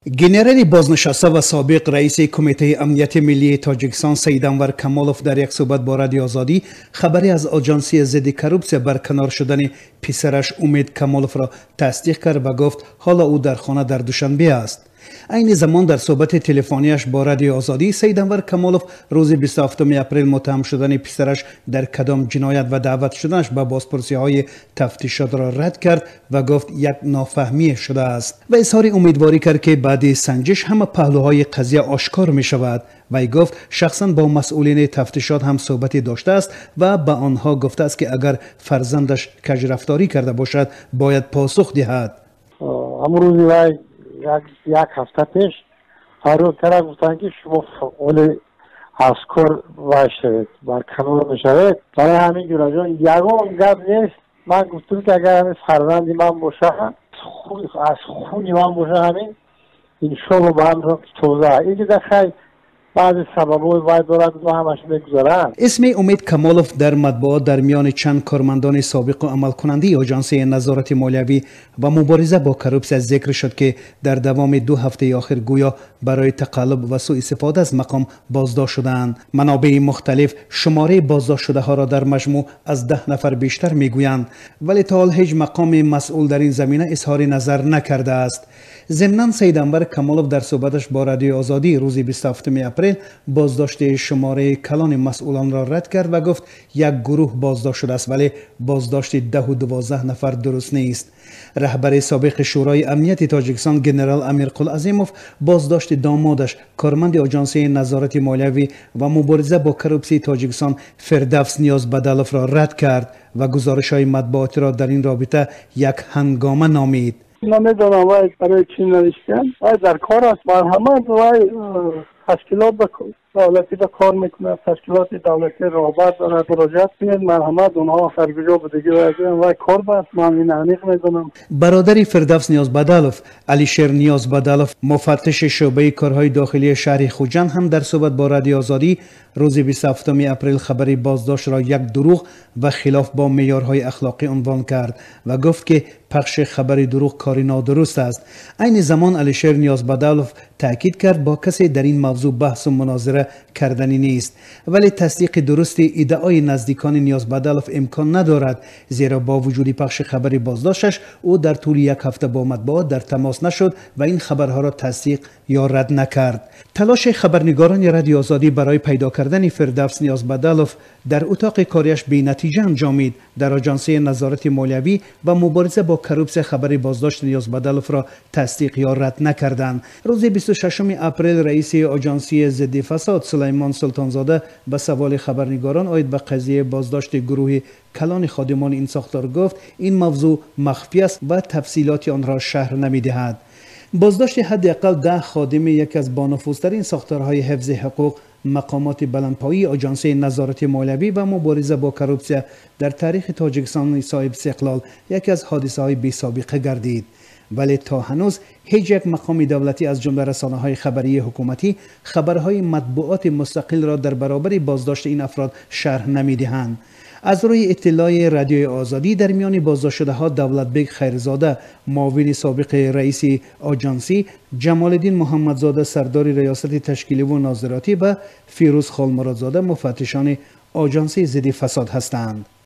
Генерали бознишаста ва собиқ раиси Кумитаи амнияти миллии Тоҷикистон Саид Анвар Камолов дар як суҳбат бо Радиои Озодӣ хабаре аз Оҷансии зидди коррупсия барканор шудани писараш Умед Камоловро тасдиқ кард ва гуфт, ҳоло ӯ дар хона дар Душанбе аст. Айни замон дар суҳбати телефонияш бо Радиои Озодӣ Саид Анвар Камолов рӯзи 27 апрел муттаҳам шудани писараш дар кадом ҷиноят ва даъват шуданаш ба бозпурсиҳои тафтишотро рад кард ва гуфт, як нофаҳмие шудааст ва изҳори умедворӣ кард, ки баъди санҷиш ҳама паҳлӯҳои қазия ошкор мешавад. Вай гуфт, шахсан бо масъулини тафтишот ҳам суҳбате доштааст ва ба онҳо гуфтааст, ки агар фарзандаш кажрафторӣ карда бошад, бояд посух диҳад. Ҳамун рӯзи вай як ҳафта пеш фарёд карда гуфтанд, ки шумо оле аз кор вай шавед, барканор мешавед. Барои ҳамин, Ҷураҷон, ягон гап нест. Ман гуфтам, ки агар ҳамин фарзанди ман боша, аз хуни ман боша, ҳамин иншолло ба ҳам тоза ин дида. Хай, баъзе сабабҳои вай дорад, ҳамаш мегузаранд. Исми Умед Камолов дар матбуот дар миёни чанд кормандони собиқу амалкунандаи Оҷансии назорати молиявӣ ва мубориза бо коррупсия зикр шуд, ки дар давоми 2 ҳафтаи охир гӯё барои тақаллуб ва сӯистифода аз мақом боздошт шудаанд. Манобеи мухталиф шумораи боздоштшудаҳоро дар маҷмӯъ аз 10 нафар бештар мегӯянд, вале то ҳол ҳеҷ мақоми масъул дар ин замина изҳори назар накардааст. Зимнан Саид Анвар Камолов дар суҳбаташ бо Радиои Озодӣ рӯзи 27 апрел боздошти шумораи калони масъулонро рад кард ва гуфт, як гурӯҳ боздошт шудааст, вале боздошти 10-у 12 нафар дуруст нест. Раҳбари собиқи Шӯрои амнияти Тоҷикистон генерал Амирқул Азимов боздошти домодаш, корманди Оҷансии назорати молиявӣ ва мубориза бо коррупсияи Тоҷикистон Фирдавс Ниёзбадаловро рад кард ва гузоришҳои матбуотиро дар ин робита як ҳангома номид. Намедонам, вай барои чӣ навиштан. Вай дар кор аст, марҳамат, вай ташкилот давлатӣ ба кор мекунад, ташкилоти давлатӣ роҳбар дорад, муроҷиат кунед, марҳамат, онҳо дар куҷо будагӣ вай кор баст, ман ин аниқ медонам. Бародари Фирдавс Ниёзбадалов, Алишер Ниёзбадалов, муфаттиши шӯъбаи корҳои дохилии шаҳри Хуҷанд ҳам дар суҳбат бо Радиои Озодӣ рӯзи 27 апрел хабари боздоштро як дурӯғ ва хилоф бо меъёрҳои ахлоқӣ унвон кард ва гуфт, ки пахши хабари дурӯғ кори нодуруст аст. Айни замон Алишер Ниёзбадалов таъкид кард, бо касе дар ин мавзӯъ баҳсу мунозира карданӣ нест, вале тасдиқи дурусти иддаои наздикони Ниёзбадалов имкон надорад, зеро бо вуҷуди пахши хабари боздошташ ӯ дар тӯли як ҳафта бо матбуот дар тамос нашуд ва ин хабарҳоро тасдиқ ё рад накард. Талоши хабарнигорони Радиои Озодӣ барои пайдо кардани Фирдавс Ниёзбадалов дар утоқи кориаш бенатиҷа анҷомид. Дар Оҷансии назорати молиявӣ ва мубориза бо коррупсия хабари боздошти Ниёзбадаловро тасдиқ ё рад накарданд. Рӯзи 26 апрел раиси Оҷансии зидди фасод Сулаймон Султонзода ба саволи хабарнигорон оид ба қазияи боздошти гурӯҳи калони ходимони ин сохтор гуфт, ин мавзӯъ махфӣ аст ва тафсилоти онро шарҳ намедиҳад. Боздошти ҳадди ақал 10 ходими яке аз бонуфузтарин сохторҳои ҳифзи ҳуқуқ, мақомоти баландпоии Оҷансии назорати молиявӣ ва мубориза бо коррупсия дар таърихи Тоҷикистони соҳибистиқлол яке аз ҳодисаҳои бесобиқа гардид, вале то ҳанӯз ҳеҷ як мақоми давлатӣ, аз ҷумла расонаҳои хабарии ҳукуматӣ, хабарҳои матбуоти мустақилро дар баробари боздошти ин афрод шарҳ намедиҳанд. Аз рӯи иттилои Радиои Озодӣ, дар миёни боздоштшудаҳо Давлатбек Хайрзода, муовини собиқи раиси оҷансӣ, Ҷамолиддин Муҳаммадзода, сардори риёсати ташкиливу нозиротӣ, ва Фирӯз Холмуродзода, муфаттишони Оҷансии зидди фасод ҳастанд.